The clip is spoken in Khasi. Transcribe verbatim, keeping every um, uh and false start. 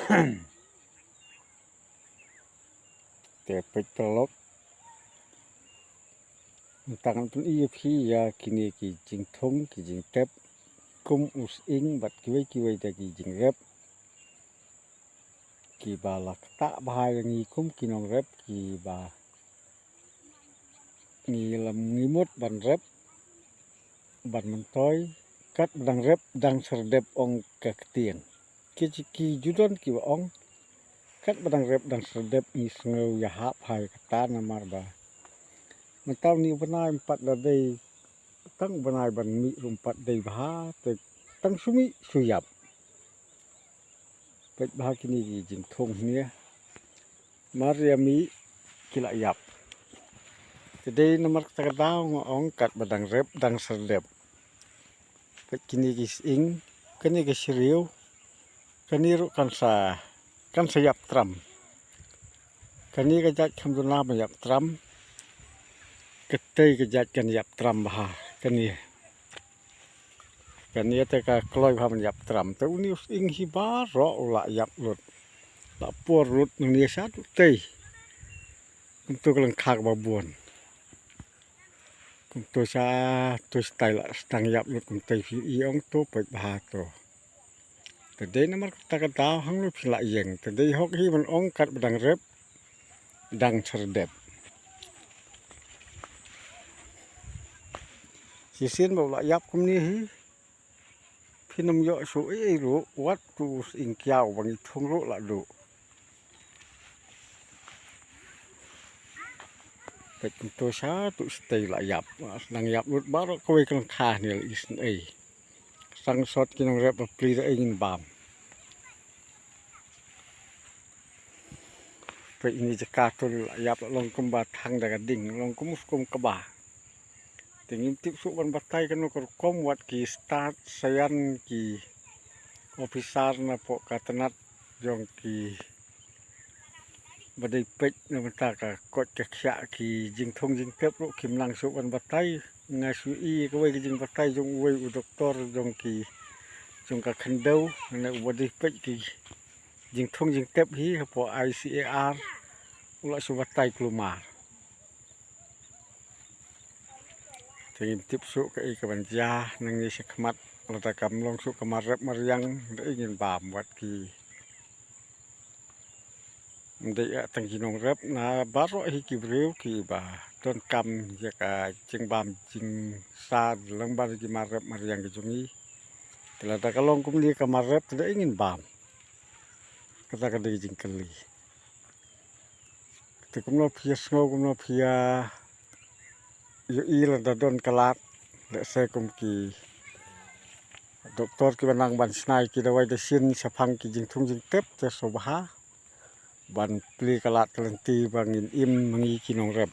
Te peit paralok, mynta ngan pyni ïa phi ïa kine ki jingthung ki jingtep kum u sying bad kiwei kiwei de ki jingrep kiba la ktah bha ïa ngi kum ki nongrep kiba ngi lam ngi mut ban rep ban myntoi, kat ba dang rep dang serdep ong ka ktien. Ki, ki ju don kiba ong kat ba dang rep dang serdep. Ngi sngew ïahap ha kata namar ba mynta une u bnai um pat da dei tang u bnai ban mih ruh um pat dei bha, te tang shu mih shu ïap. Peit bha kine ki jingthung hangne. Mar ïa mih ki la ïap. Te dei namar kata ka daw nga ong kat ba dang rep dang serdep. Peit kine ki sying, kane ka syriew, kane ruh kan sa, kan sa ïap tram. Kane ka jait kham duna ba ïap tram. Katei ka jait kan ïap tram bha. Kane, kane te ka kloi bha ban ïap tram. Te une u sying hi baroh u la ïap lut. La por lut nangne sha tu tei. Kumto ka lyngkha kaba bun. Kumto sha tu stai la sdang ïap lut kumtei phi i ong to peit bha to. Te dei namar kata ka daw hangno phi la ïeng. Te dei hok hi ban ong kat ba dang rep dang serdep. Shisien ba u la ïap kumne hi. Phin ym ïoh shuh ei ei ruh wat tu u sying kiaw ba ngi thung ruh la duh. Peit kumto sha tu stai la ïap. Sdang ïap lut baroh kawei ka lyngkha ne la isynei. Sang sot ki nongrep ba plie da ei ngin bam. Peit ine jaka to la ïap la long kumba thang da ka ding, long kum skum kaba. Te ngim tip shuh ban batai kano ka rukom wat ki stad saian ki ophisar na poh ka tnat jong ki ba dei peit na bynta ka koit ka khiah ki jingthung jingtep ruh kim nang shuh ban batai. Nga shu i kawei ka jingbatai jong uwei u doktor jong ki, jong ka khyndew, ne uba dei peit ki jingthung jingtep hi hapoh I C A R, u la shu batai kulmar. Te ngim tip shuh kaei kaban jia nangne shakhmat, lada kam long shuh ka mar rep mar riang, da ei ngin bam wat ki. Ym dei eh tang ki nongrep, na baroh hi ki briew kiba donkam ïa ka jingbam jingsa lyngba ki mar rep mar riang ki jong ngi. Te lada ka long kumne ka mar rep te da ei ngin bam. Kata ka dei ka jingkylli. Te kumno phi ïa sngew, kumno phi ïa ïohi lada don ka lad, lehse kum ki doktor kiba nang ban shna ïa ki dawai dashin shaphang ki jingthung jingtep, te sngewbha ban plie ka lad ka lynti ba ngin im ma ngi ki nongrep.